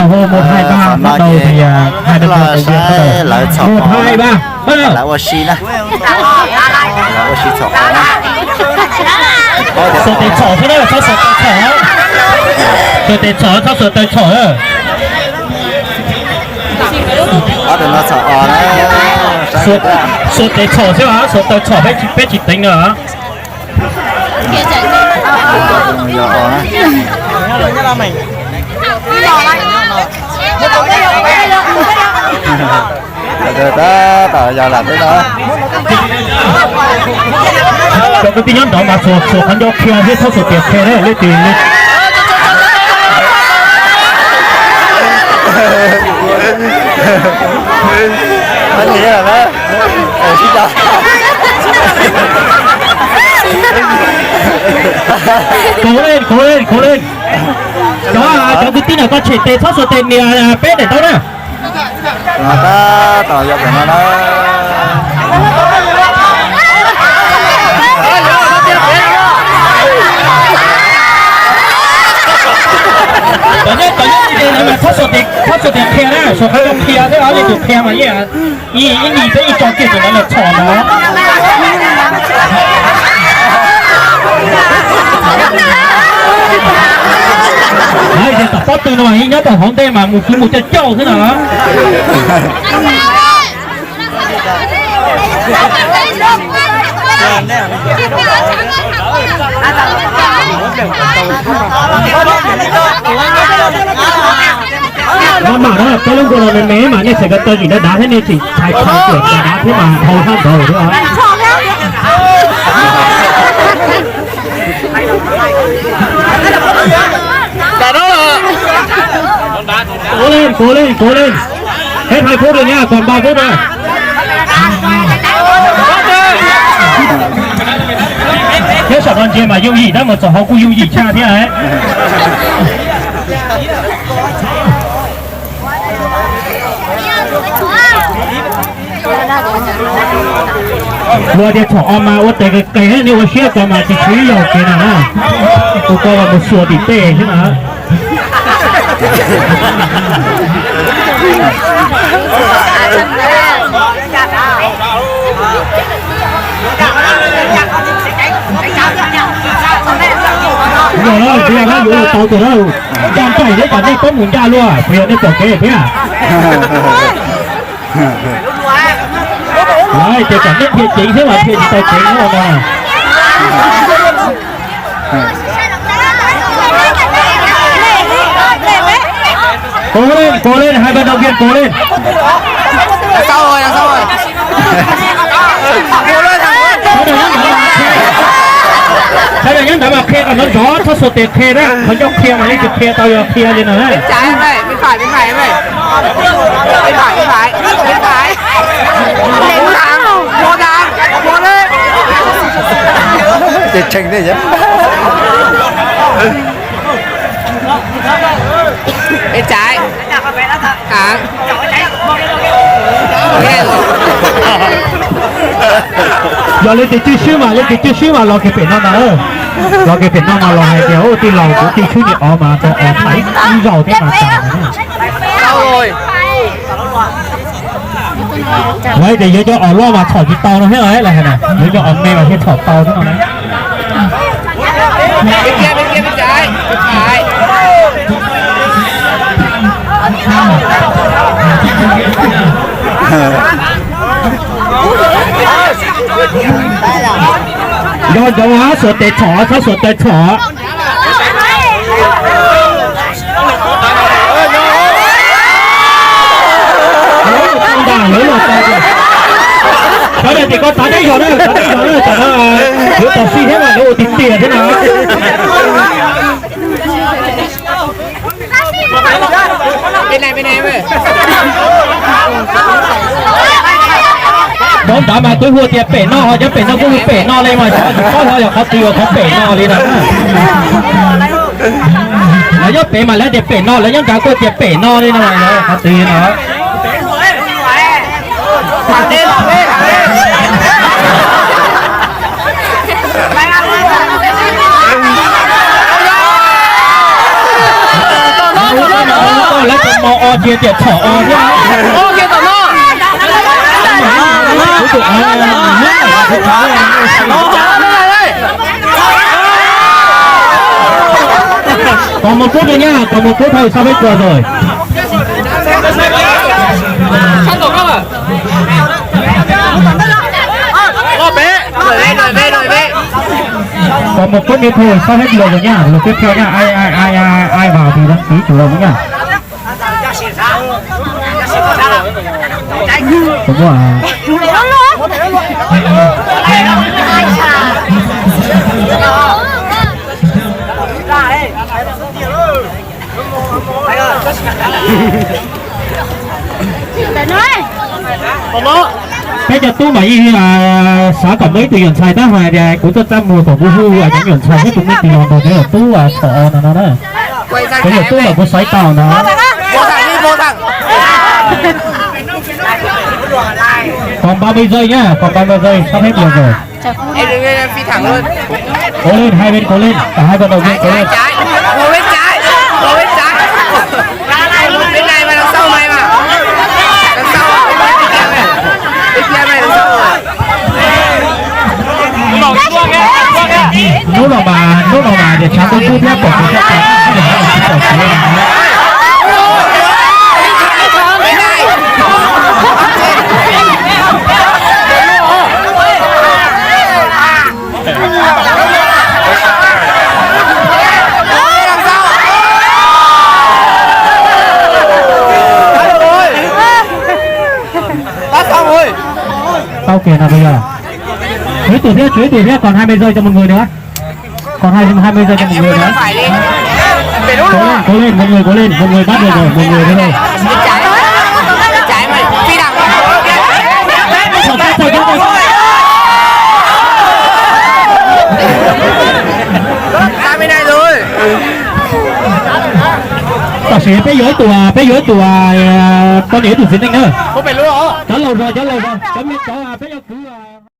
Một hai ba, bắt đầu thì, à, hai bên đầu tiên bắt đầu. Một hai ba, bắt đầu. Lawv ua si na. Lawv ua si txhom qos na. Xuas tes txhom xwb na, txhob xuas tes txhom. Xuas tes txhom, txhob xuas tes txhom na. Ob tug no txhom os na. Xuas, xuas tes txhom xwb os, xuas tes txhom peb tsis, peb tsis teev no os. Cov kwv tij nyob nrad mas xuas, xuas qhov ncauj qhia thiab txhob xuas tes qhia na, leej twg li. Kov leej, kov leej, kov leej. Cov, cov kwv tij na, koj tshem tes txhob xuas tes nias peb daim ntaub na. Tab tom yog pem no na. Cov nyob, cov nyob ntawd mas txhob xuas tes, txhob xuas tes qhia na, xuas qhov ncauj qhia xwb, leej twg qhia mas yeej ib, ib ncig peb ib co kiag tus ntawd los txhom no. Lawv tias tom pob tw no mas nyob tom hauv ntej mas mus kwv mus coj cauj xwb no. Maj mam na, peb lub nkuaj no me me mas nej txhais ko taw tsis dav dav thiab nej tseem txhais tshee kuam dav dav thiab mas dhau sab nraud thiab os. Kov leej, kov leej, kov leej. Peb hais phub rau nyab kom npau phub rau. Thiab saum no ntsia mas yooj yim, tab mus txog hauv kuj yooj yim tshaj thiab. Luag tias txhom os mas ua tes qis qis, nej ua siab ko mas tsis tshua ib yam kev na. Tus ko los mus xuas tim tej xwb na. Yog no, yog no yuav tau tiag na. Ncaj nraim thiab, kom nej paub mus ncaj luaj, puas yog nej pom kev thiab? Lawv tias kom nej dhia ceev thiab mas dhia tsis tau ceev no mas. Kov leej, kov leej, hai ba nrog kiag kov leej. Sawv daws nyob ntawd mas qhia kom nrov nrov, txhob xuas tes qhia na, qhov ncauj qhia mas yeej tsis qhia tau, yog qhia li no na. Ces tshee thiab. Yog leej twg cwj swb mas, leej twg cwj swb mas los kiag pem no ntag. Los kiag pem no mas los hais tias, ub, tij laug, kuv cwj swb niag os mas tau os tham ib zaug thiab mas tas. Lawv tias yuav cov os loj mas txhom tsis tau no thiab lawv hais na, yuav cov os me mas thiaj txhom tau thiab no na. Nco ntsoov, xuas tes txhom, txhob xuas tes txhom. Sawv daws tias koj tav deb zog na, tav deb zog na, tam no yuav tom sij thiab mas lawv ua tiag tiag thiab no. Nov nrad mas kuv hu tias pem no, ho cov pem no kuj hu pem no li mas cov tsis paub xyov yog qhov twg yog qhov pem no li na. Lawv nyob pem mas lawv tias pem no, lawv nyob nrad kuj tias pem no li no, qhov twg no. Lawv tus Cia tias txhom o thiab. Còn một phút nữa nhá, còn một phút thôi, sắp hết giờ rồi. Còn một phút nữa thôi, sắp hết lượt rồi nha, lượt tiếp theo nha, ai ai ai ai ai vào thì đăng ký chủ động nha. Đúng rồi. Peb cov tub mas yeej xav kom muaj ib tug nyuam ntxhais tab hais tias kuv tuaj txaj muag kom kuv hu cov nyuam ntxhais thiab tus me tis los nrog cov yawm tub txhom no no na. Cov yawm tub los kuv xaiv tau no. Còn ba mươi giây nhá, còn ba mươi giây, sắp hết giờ rồi. Em đừng nên phi thẳng luôn. Cố lên, hai bên cố lên, cả hai vận động viên Trái, cố lên. Trái, trái. Ngồi bên trái. Ngồi bên trái. Bên này mà đằng sau mày mà. Đằng sau, bên kia mày. Bên kia mày đằng sau. Hnub no mas, hnub no mas niam tshav kub kub thiab pom kev sab sab, hnub no mas tsis txaus siab. Tau kìa, nào bây giờ? Chuỗi tụt tiếp, chuỗi tụt tiếp, còn hai mươi giây cho một người nữa. Còn hai, hai mươi giây cho một người nữa. Cố lên, cố lên, một người, cố lên, một người bắt được rồi, một người nữa thôi. Tam sim peb yuav ib tug, peb yuav ib tug, poj niam ib tug txiv neej na. Cov laus zog, cov laus zog, cov me cov